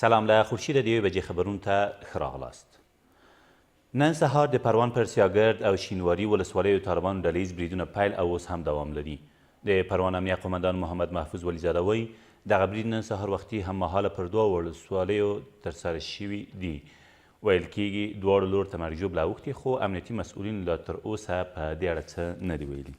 سلام له خورشیده د یوې بجې خبرونو ته ښه راغلاست. نن سهار د پروان پر سیاګرد او شینواري ولسوالیو طالبانو ډله ییز بریدونه پیل او اوس هم دوام لري. د پروان امنیه قومندان محمد محفوظ ولیزاده وایي، دغه برید نن سهار وختي هم مهاله پر دوو ولسوالیو ترسره شوي دي. ویل کیږي دواړو لورو ته مرګ ژوبله اوښتې، خو امنیتي مسؤلینو لا تر اوسه په دې اړه څه نه دي ویلي.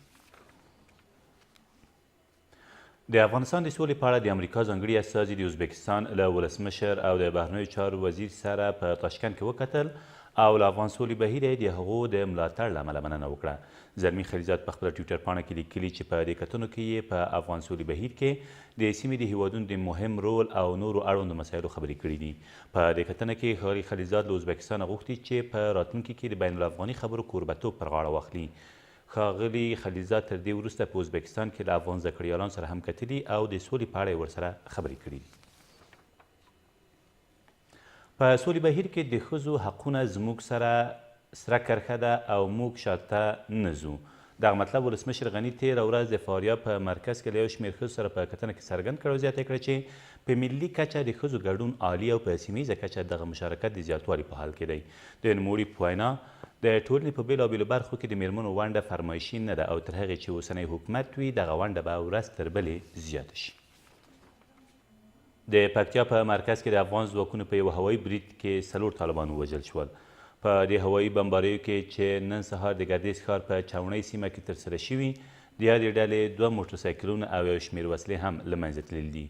د افغانستان د سولې په اړه د امریکا ځانګړي استازي د ازبکستان له ولسمشر او د بهرنیو چارو وزیر سره په تاشکند کې وکتل او له افغان سولې بهیره یې د هغو د ملاتړ له امله مننه وکړه. زلمي خلیلزاد په خپله ټویټر پاڼه کې لیکلي چې په دې کتنو کې یې په افغان سولې بهیر کې د سیمې د هیوادونو د مهم رول او نورو اړوندو مسایلو خبرې کړې دي. په دې کتنه کې ښاغلي خلیلزاد له ازبکستانه غوښتي چې په راتلونکي کې د بین الافغاني خبرو کوربه توب پر غاړه واخلي. ښاغلي خلیلزاد تر دې وروسته په ازبکستان کې له افغان زده کړیالانو سره هم کتلي او د سولې په اړه یې ورسره خبرې کړې دي. په سولې بهیر کې د ښځو حقونه زموږ سره سره کرښه ده او موږ شاته نه ځو. دغه مطلب ولسمشر غني تېره ورځ د فاریاب په مرکز کې له یو شمېر ښځو سره په کتنه کې څرګند کړ او زیاته یې کړه چې په ملي کچه د ښځو ګډون عالي او په سیمه ییزه کچه دغه مشارکت د زیاتوالي په حال کې دی. د نوموړي په وینا، د ټولنې په بېلابېلو برخو کې د مېرمنو ونډه فرمایشي نه ده او تر هغې چې اوسنی حکومت وي، دغه ونډه به ورځ تر بلې زیاته شي. د پکتیا په مرکز کې د افغان ځواکونو په یوه هوایي برید کې څلور طالبان ووژل شول. په دې هوایي بمباریو کې چې نن سهار د ګردیز ښار په چوڼۍ سیمه کې ترسره شوي، د یادې ډلې دوه موټرسایکلونه او یو شمېر وسلې هم له منځه تللي دي.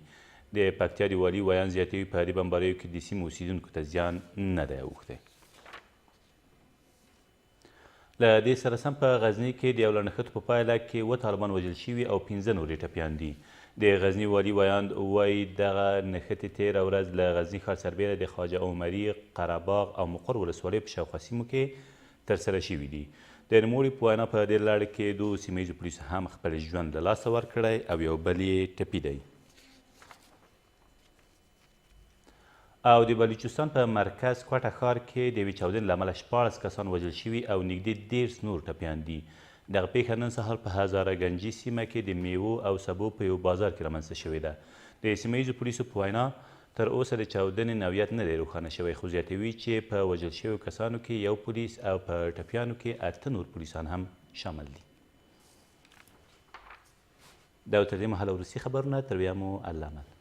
د پکتیا د والي ویاند زیاتوي، په دې بمباریو کې د سیمې اوسېدونکو ته زیان نه دی اوښتی. له دې سره سم په غزني کې د یو لړ نښتو په پایله کې اووه طالبان وژل شوي او پنځه نور یې ټپیان دي. د غزني والي ویاند وايي، دغه نښتې تېره ورځ له غزني ښار سربېره د خواجه عمري، قره باغ او مقر ولسوالیو په شاوخوا سیمو کې ترسره شوي دي. د نوموړي په وینا، په دې لړ کې دوو سیمه ییزو پولیسو هم خپل ژوند له لاسه ورکړی او یو بل یې ټپي دی. او د بلوچستان په مرکز کوټه ښار کې د یوې چاودنې له امله 16 کسان وژل شوي او نږدې 30 نور ټپیان دي. دغه پېښه نن سهار په هزاره ګنجي سیمه کې د میوو او سبو په یو بازار کې رامنځته شوې ده. د سیمه ییزو پولیسو په وینا، تر اوسه د چاودنې نوعیت نه دی روښانه شوی، خو زیاتوي چې په وژل شویو کسانو کې یو پولیس او په ټپیانو کې اته نور پولیسان هم شامل دي. دا و تر دې مهاله وروستي خبرونه، تر بیا مو الله مل.